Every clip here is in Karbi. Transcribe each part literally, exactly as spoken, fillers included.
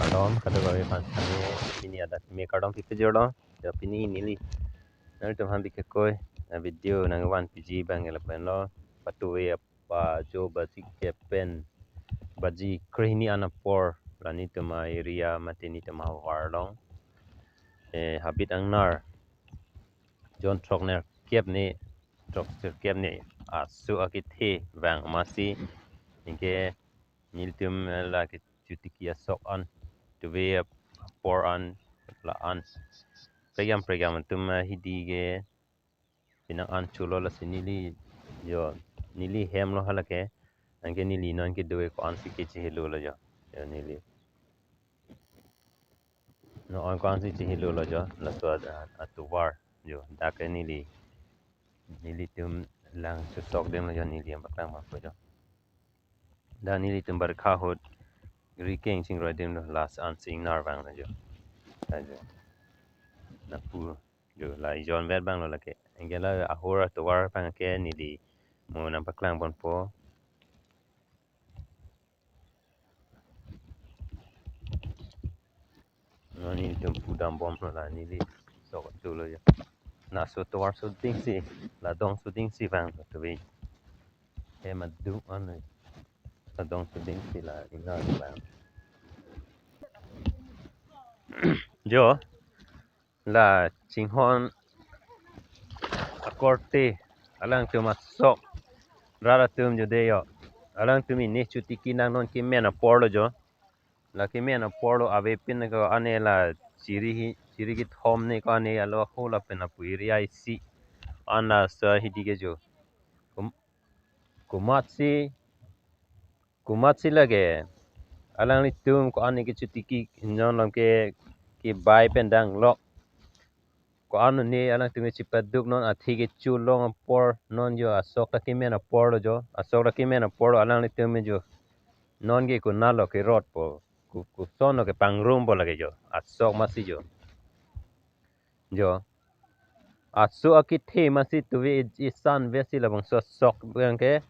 Kardom, kadokave aphan sitame pini adap kimi kardom pipejor lo. Jo pini neli nangtum aphan bikekoi, eh, video nangvanpiji abang lapen lo. Patuve apa jo baji kep pen baji krehini an apor la netum a-area mate netum ahavar along, eh, habit angnar jon throknerkep ni, throknerkep ni aso akethe vang amatsi, anke nelitum, eh, la kechotiki asok an, tuve apor an, la-an prekjam prekjam atum, eh, hidi ke pinang an cholo, lasi neli jo, neli hem lo hala ke, anke neli non kedo ko-ansi kechihelo lo jo. Jo neli non ko-ansi chihelo lo jo, laso a, a, atovar jo, dak ke neli, nelitum lang chesok dem lo jo, neli nangpaklang ponpo jo. Dak nelitum barkha ahut ri keng chingroi dem lo, la-an si ingnar vang lo jo. La jo. Lapu jo, la ijon vet abang lo lake. Anke la ahor atovar abang ke neli mo nangpaklang ponpo. Non nelitum pudam bom lo, la neli sok tu lo jo. Laso atovar sodingsi, la dong sodingsi vang lo tuve. Hem aduk an, la dong sodingsi la ingnar vang. Jo, la chinghon akorte alangtum asok rat atum jo de jo. Alangtum pini chotiki nang, non kemen apor lo jo. La kemen apor lo, avepin ko-an la chiri hi, chiri kethom ni ko-an alo ho lapen apu area isi an laso hidi ke jo. Kum-, komatsi, komatsi lake alanglitum ko-an kechotiki non along ke, kebai pen danglok. Ko-an ne alangtum chepaduk, non athe kecho long apor, non jo asok ta kemen apor lo jo, asok ta kemen apor lo, alanglitum jo non ke konat lo kerotpo, ko-, koson lo kepangrumpo lake jo, asok amatsi jo. Jo. Aso akethe amatsi tuve i-, isan vesi labangso asok abang ke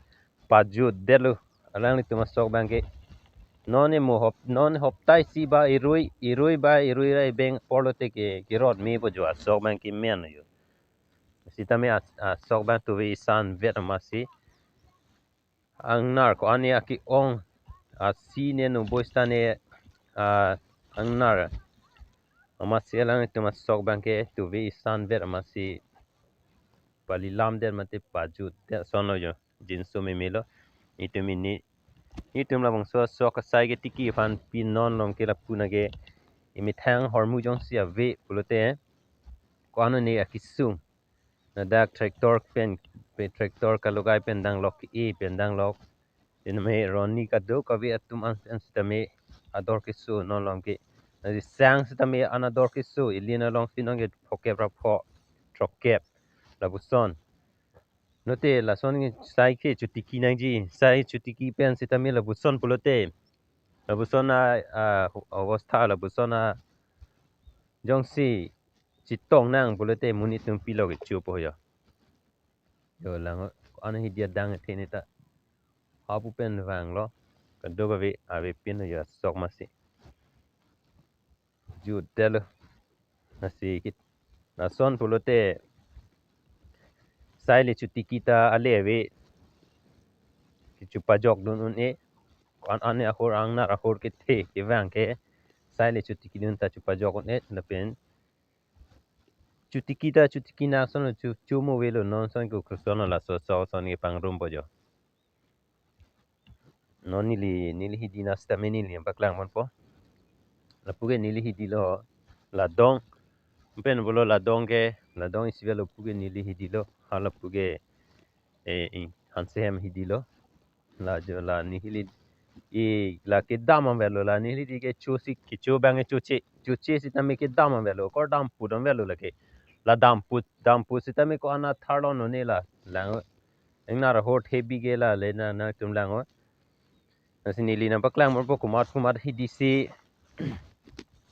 pajut detlo. Alanglitum asok abang ke. Non ne mo hop-, non hopta isi ba irui, irui ba irui ra ibeng apor lote ke, kerot mepo jo, asok abang kemen jo. Sitame as-, asok abang tuve isan vet amatsi. Angnar ko-an ake-ong, asi ne noboi sita ne, ah, angnar amatsi alanglitum asok abang ke tuve isan vet amatsi palilam det mate pajut det ason lo jo, jinso meme lo. Itum pini, itum labangso asok asai ketiki aphan pi non along ke lapu na ke emethang ahormu jongsi ave pulote, ko-an ne akesung. Ladak tractor pen, pe tractor kalogai pen danglok, e pen danglok. Sitame roni kadokave atum an, an sitame ador keso non along ke. Nasi sang sitame an ador keso, ili along si non ke phokep ra pho, throkep. Lapuson. Note lason ke sai ke chotiki nangji, sai chotiki pen sitame lapuson pulote. Lapuson a, a, obostha lapuson a jongsi chetong nang pulote monit atum pilo kechopo jo. Jo lang, ano hidi adang the ne ta. Hapu pen vang lo. Kadokave avepin jo asok amatsi. Jutdetlo. Lasi kit. Lason pulote sai le chotiki ta ale ave. Kechopajok dun un-e. Ko-an ane ahor angnar ahor kethe kevang ke. Sai le chotiki dun ta chopajok un-e. Lapen chotiki ta chotiki nang ason lo chu, chu mo avelo, non ason ke koson lo laso asok ason kepangrumpo jo. Non neli, neli hidi na sitame neli nangpaklang ponpo. Lapu ke neli hidi lo, la dong. Pen pulo la dong ke, la dong isi avelo pu ke neli hidi lo. Ha lapu ke, eh, eh, Hanse hem hidi lo. La jo la neli hidi, eh, la kedam avelo, la neli hidi kecho si, kecho abang kechoche, choche sitame kedam avelo, kor dampu dam avelo lake. La dampu, dampu sitame ko-an athar lo non ne la, lang. Ingnar ahor the bi ke la le na, nangtum lang o. Lasi neli nangpaklang ponpo komat komat hidi si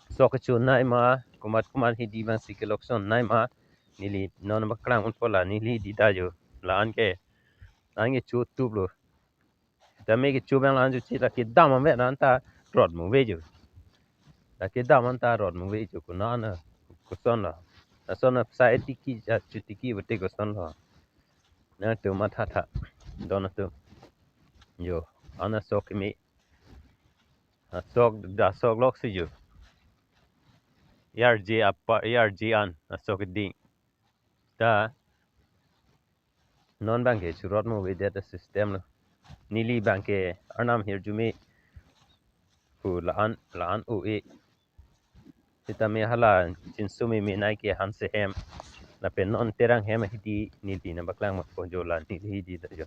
sok kechonei ma, komat komat hidi abang si kelokson nei ma. Neli non nangpaklang ponpo, la neli hidi ta jo. La-an ke, la-an ke chotup lo. Tame kecho abang la-an choche, la kedam ave, la-an ta rot mo ave jo. Lake dam anta rot muve jo, konat na, koson lo. Lason na sai tiki, ja chu tiki bote koson lo. Nangtum matha tha, don atum. Jo, an asok kimi. Asok, da asok lok si jo. Yarji apa, yarji an, asok ding. Ta, non abangke churot muvedet a system lo. Neli abangke arnam hirjume pu la-an, la-an o-e. Sitame hala chinsumi minai ke hanse hem. Lapen non Terang hem hidi neli nangpaklang ma po jo, la neli hidi ta jo.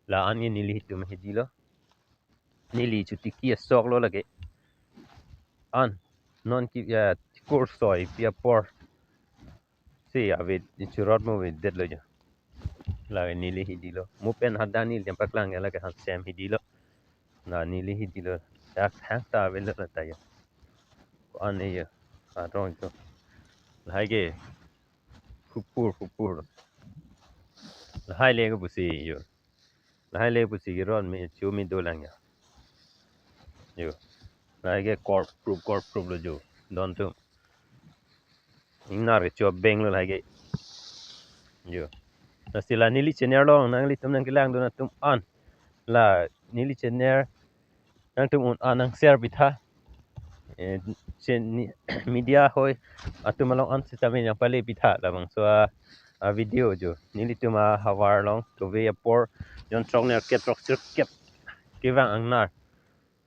La-an ke neli hitum hidi lo. Neli chu tiki asok lo lake. An, non ki ya, korsoi pi apor si ave, churot muvedet lo jo. Lake neli hidi lo. Mo pen hadak neli nangpaklang ya lake hanse hem hidi lo. La neli hidi lo. Dak thangta avelo lata ya. Ko-an ya. Arong jo. Lahai ke. Khupur, khupur. Lahai le ke pusi jo. Lahai le pusi ke ron me chu me dolang ya. Jo. Lahai ke korprup, korprup lo jo. Don atum. Ingnar ke chu abeng lo lahai ke. Jo. Lasi la neli channel along nanglitum nangkelang dun atum an. La neli channel nangtum un-an nang share pitha. Eh, chen-, ni-, media hoi atum along an sitame nangpale pitha labangso a, a video jo. Nelitum ahavar along tuve apor jon throk nerkep throk sirkep kevang ingnar.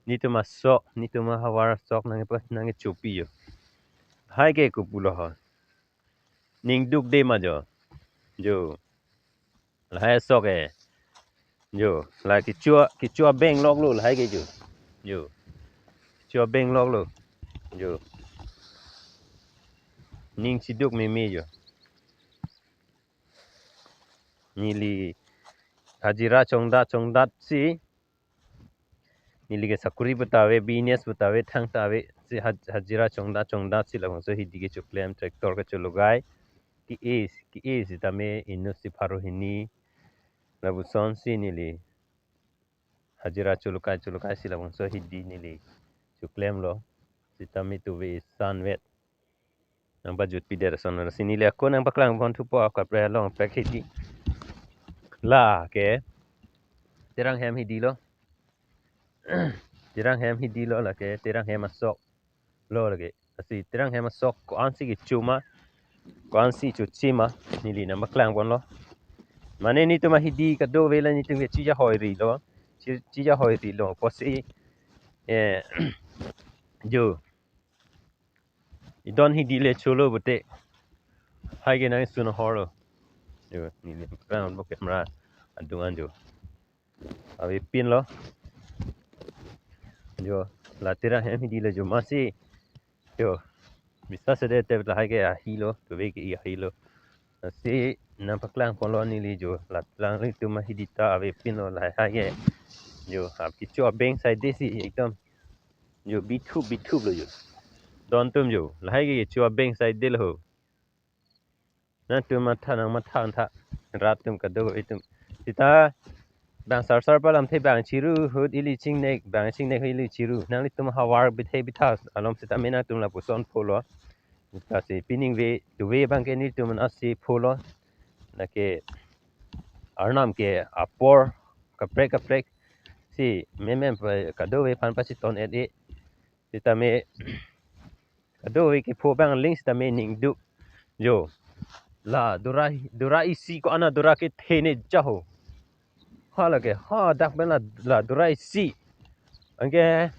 Netum asok, netum ahavar asok nangkepa, nangkechopi jo. Lahai ke kopulo ho. Ning dukde ma jo. Jo. Lahai asok e. Jo, la kecho, kecho abeng lok lo lahai ke jo. Jo. Kecho abeng lok lo. Jo. Ning chiduk meme jo. Neli hajira chongdat chongdat si. Neli ke sakuri puta ave, business puta ave, thangta ave. Si haj-, hajira chongdat chongdat si labangso hidi kechoklem, tractor kecho logai. Ke-e, ke-e sitame inut si pharo hini. Lapuson si neli hajira cholokai cholokai si labangso hidi neli choklem lo. Sitame tuve isan vet. Nangpajut pidet ason lo. Si neli ako nangpaklang pon thupo, kaprek along pek hidi. Lake Terang hem hidi lo. Terang hem hidi lo lake, Terang hem asok lo lake. Lasi Terang hem asok ko-an si kecho ma, ko-an si choche ma, neli nangpaklang pon lo. Mane netum ahidi kadokave la netum ke chija hoiri lo. Chi-, chija hoiri lo. Pusi, eh, jo. Idon hidi le cholo bote. Hai ke nangsun hor lo. Jo, neli nangpaklang pon lo, camera adung an jo. Avepin lo. Jo, la Terang hem hidi lo jo masi. Jo, bisa sede te lahai ke ahi lo, tuve ke ahi lo. Lasi nangpaklang pon lo neli jo, la nanglitum ahidi ta avepin lo lahai ke. Jo, ap kecho abeng side si ekdom. Jo, bithup, bithup lo jo. Don atum jo, lahai ke kecho abeng side lo ho. Nangtum matha nangmatha tha. Rat atum kadokave atum. Sita bang sar sar palam the bang chiru ahut ili chingnek, bang chingnek ahut ili chiru. Nanglitum havar bithe bitha alom sitame nangtum lapuson pho lo. Lasi pining ve, tuve abangke nelitum asi pho lo. Lake arnam ke apor kaprek kaprek si meme pa kadokave aphan pasi ton et e. Sitame kadokave kepho abang aling sitame ning duk. Jo. La dura, dura isi ko-an a dura kethe ne ja ho. Hala ke, hadak pen la, la dura isi. Anke,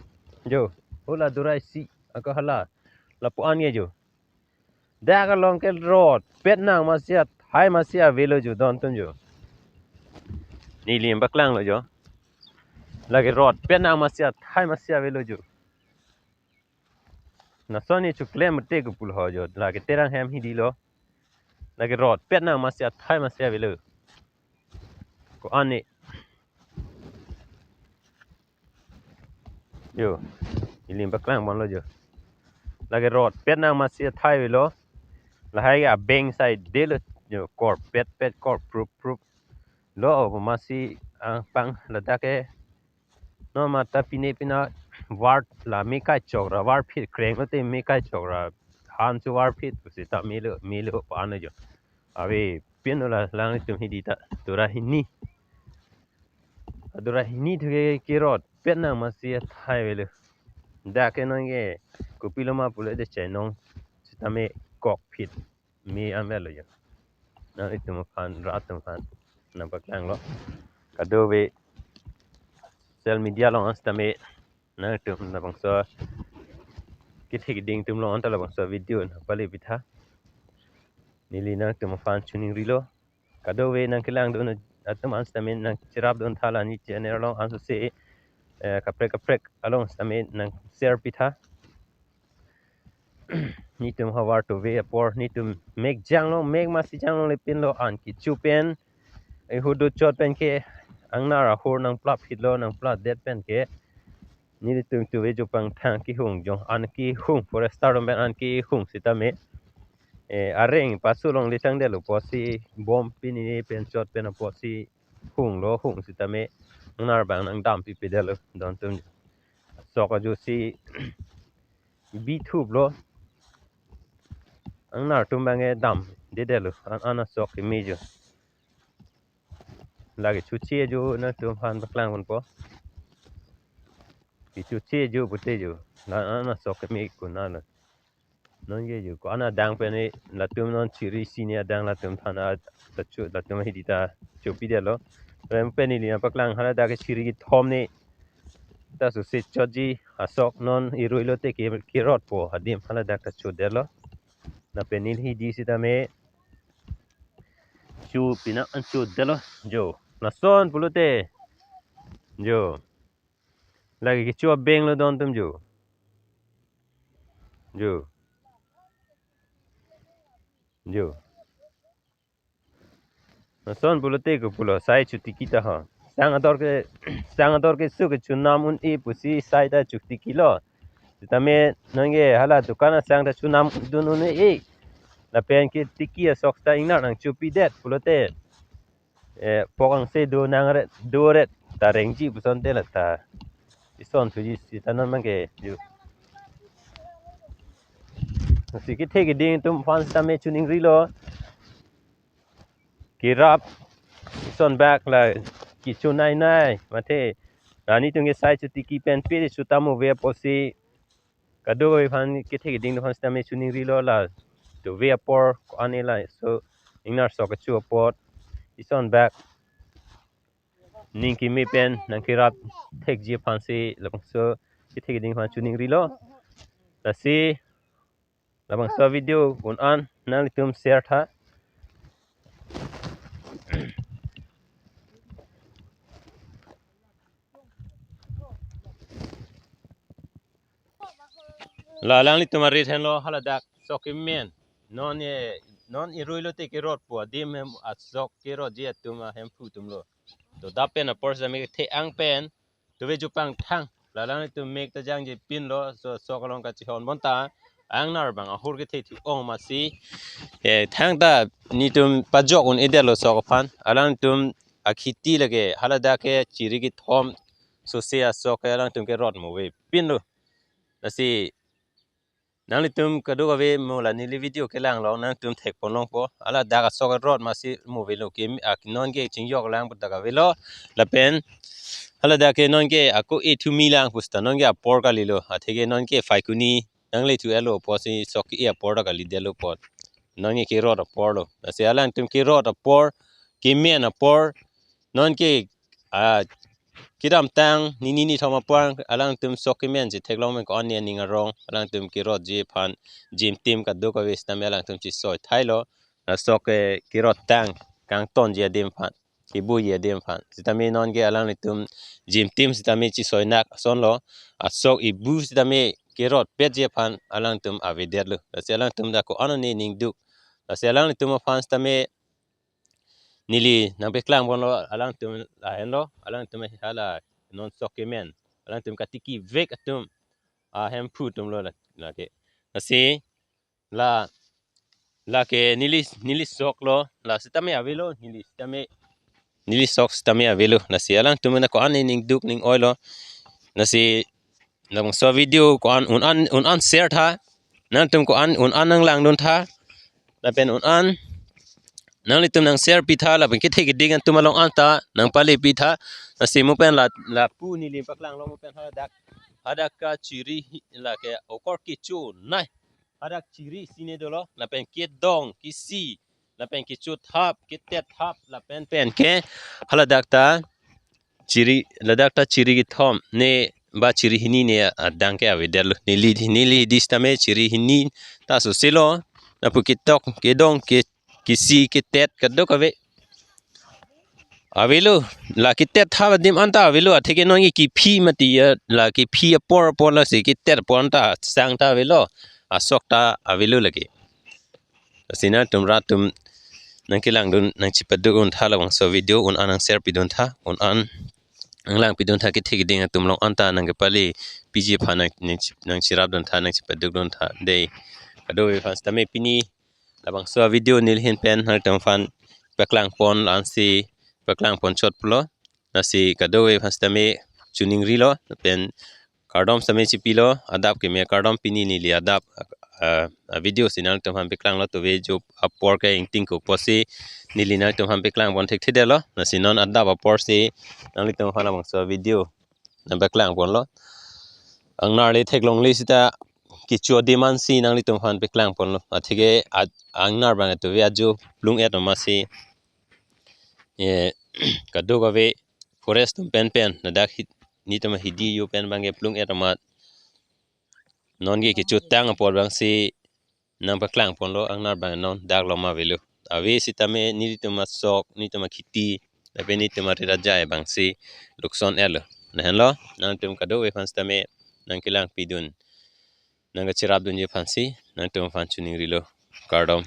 jo, ho la dura isi. Ako hala, lapu-an ke jo. Dak along ke rotpet nang masi athai masi avelo jo, don atum jo. Neli nangpaklang lo jo. Lake rotpet nang masi athai masi avelo jo. Lason ne choklem te kopulo ho jo. Lake Terang hem hidi lo. Lake rotpet nang masi athai masi avelo. Ko-an ne. Jo. Neli nangpaklang pon lo jo. Lake rotpet nang masi athai avelo. Lahai abeng side lo. Jo, korpet pet, korprup prup lo, o masi angpang ladak ke. No mata pine pina var la me kai chokra, var phit kreng lote me kai chokra, han chu var phit pusita melo, melo pa ano jo. Ave pinlo la, alanglitum hidi ta dura hini. Dura hini thu ke kerot pet nang masi athai avelo. Dak ke nonke kopilo ma pulo de chainong sitame kok phit me an avelo jo. Nanglitum aphan, rat atum aphan nangpaklanglo. Kadokave social media along an sitame nangtum labangso kethe keding atum along anta labangso video nangpale pitha. Neli nangtum aphan choningrilo. Kadokave nangkelangdun atum an sitame nangcherapdun tha la ne channel along ansose, eh, kaprek kaprek along sitame nang share pitha. Netum havar tove apor, netum mek janglong, mek masi janglongle pinlo, an kecho pen, eh, hudu chot pen ke, angnar ahur nangplap hitlo, nangplap det pen ke, nelitum tove jopang thang kehung jong, an kehung, forester atum pen an kehung sitame, eh, areng pasu longle changdetlo pusi bom pini pen chot pen pusi hunglo, hung sitame, angnar abang nangdam pipedetlo, don atum. Sok ajo si bithuplo. Angnar atum abang ke damdedetlo. An, an asok keme jo. Lake chuche jo nangtum aphan paklang ponpo. Kechuche jo pute jo. La an asok keme konatlo. Nonke jo ko-an adang pen ne latum non chiri sini adang latum thana ta chu latum hidi ta chopidetlo. Rem pen neli nangpaklang haladak ke chiri kethom ne ta suse chotji asok non irui lote ke kerotpo adim haladak ta chodetlo. Lapen neli hidi sitame chu pina an chodetlo jo. Lason pulote jo. Lake kecho abenglo don atum jo. Jo. Jo. Lason pulote kopilo sai chotiki ta ho. Sang ador ke, sang ador keso ke chonam un-e pusi sai ta chotikilo. Sitame nonke hala dukan asang ta chonamdun un-e. Lapen ketiki asok ta ingnar nangchopidet pulote, eh, pok angse do nangret, doret ta rengji puson te la ta ison thuji sita non abang ke jo. Si kethe keding atum aphan sitame choningrilo. Kerap ison bak la kecho nai nai mate, la netum ke sai chotiki pen pe chotamo ave pusi kadokave aphan kethe keding atum aphan sitame choningrilo, la tove apor ko-an ne laso ingnar sok kecho apot ison bak ning keme pen nangkerap thekji aphansi labangso kethe keding aphan choningrilo. Lasi labangso video un-an nanglitum share tha. La alanglitum arit henlo haladak sok kemen. Non e, non irui lote kerotpo adim hem asok kerotji atum ahemphu atumlo. To dap pen apor sitame kethe-ang pen tove jopang thang. La alanglitum mek ta jangje pinlo, so sok along kachihon bonta angnar abang ahur kethe thu-ong masi, eh, thangta netum pajok un-edetlo sok aphan. Alanglitum akhiti lake haladak ke chiri kethom sose asok ke alanglitum kerotmo ave pinlo. Lasi nanglitum kadokave mo la neli video kelang along nangtum thekpon longpo. Haladak asok rot masi mo avelo ke, ak nonke chingjok lang pu ta avelo. Lapen haladak ke nonke ako e thu me lang pusita nonke apor kalilo. Atheke nonke Phaikuni nangle thu-etlo pusi sok ke e apor ta kalidetlo apot. Nonke kerot aporlo. Lasi alangtum kerot apor, kemen apor, nonke, ah, kedamtang nini nithom apor alangtum sok kemen chetheklong pen ko-an ne aning arong alangtum kerotji aphan jimtim kadokave sitame alangtum chesoi thailo. Asok ke kerot tang kangtonji adim aphan, kebuji adim aphan. Sitame nonke alanglitum jimtim sitame chesoi nak asonlo. Asok ebu sitame kerot petji aphan alangtum avedetlo. Lasi alangtum ta ko-an ne ning duk. Lasi alanglitum aphan sitame neli nangpeklang ponlo alangtum lahenlo, alangtum hala non sok kemen, alangtum katiki vek atum ahemphu atumlo la, lake. Lasi la, lake neli, neli soklo, la sitame avelo, neli sitame, neli sok sitame avelo. Lasi alangtum ta ko-an ne ning duk ning oilo. Lasi Labangso video ko-an un-an un-an share tha. Nangtum ko-an un-an nanglangdun tha. Lapen un-an nanglitum nang share pi tha, lapen kethe keding atum along anta nangpale pi tha. Lasi mo pen la lapu neli paklanglo mo pen hadak, hadak kachiri hi-, lake okor kecho nai. Hadak chiri sine dolo, lapen kedong kesi, lapen kecho thap, ketet thap, lapen pen ke haladak ta chiri, ladak ta chiri kethom ne ba chiri hini ne adang ke avedetlo. Neli, neli hidi sitame chiri hini ta soselo. Lapu ketok, kedong, ke, kesi, ketet kadokave avelo. La ketet thap adim anta avelo. Atheke non ke kephi mati ya, la kephi apor apor, lasi ketet apor anta sang ta avelo. Asok ta avelo lake. Lasi nangtum rat atum nangkelangdun, nangchepadukdun tha, labangso video un-an nang share pidun tha, un-an nanglangpidun tha, kethe keding atum along anta nangkepale piji aphan nang, nang, nangcherapdun tha, nangchepadukdun tha. Dei, kadokave aphan sitame pini labangso video neli ahin pen nangtum aphan paklangpon, la-ansi paklangpon chot pulo. Lasi kadokave aphan sitame choningrilo, pen kardom sitame chipilo. Adap keme kardom. Pini neli adap, ah, ah, video si nangtum aphan paklanglo, tove jo apor ke ingting kok pusi neli nangtum aphan paklangpon thekthedetlo. Lasi non adap apor si nanglitum aphan labangso video nangpaklangponlo. Angnar le theklongle sita kecho adim ansi nanglitum aphan paklangponlo. Atheke a-, angnar abang tove ajo plung-et amatsi, eh, kadokave forest atum pen pen, ladak hi-, nelitum ahidi yo pen abang ke plung-et amat. Non ke kecho tang apor abangsi nangpaklangponlo, angnar abang non dak loma avelo. Ave sitame nelitum asok, nelitum akheti, lapen nelitum arit ajai abangsi lukson etlo. Lahenlo, nangtum kadokave aphan sitame nangkelangpidun, nangkacherapdunji aphansi nangtum aphan choningrilo. Kardom.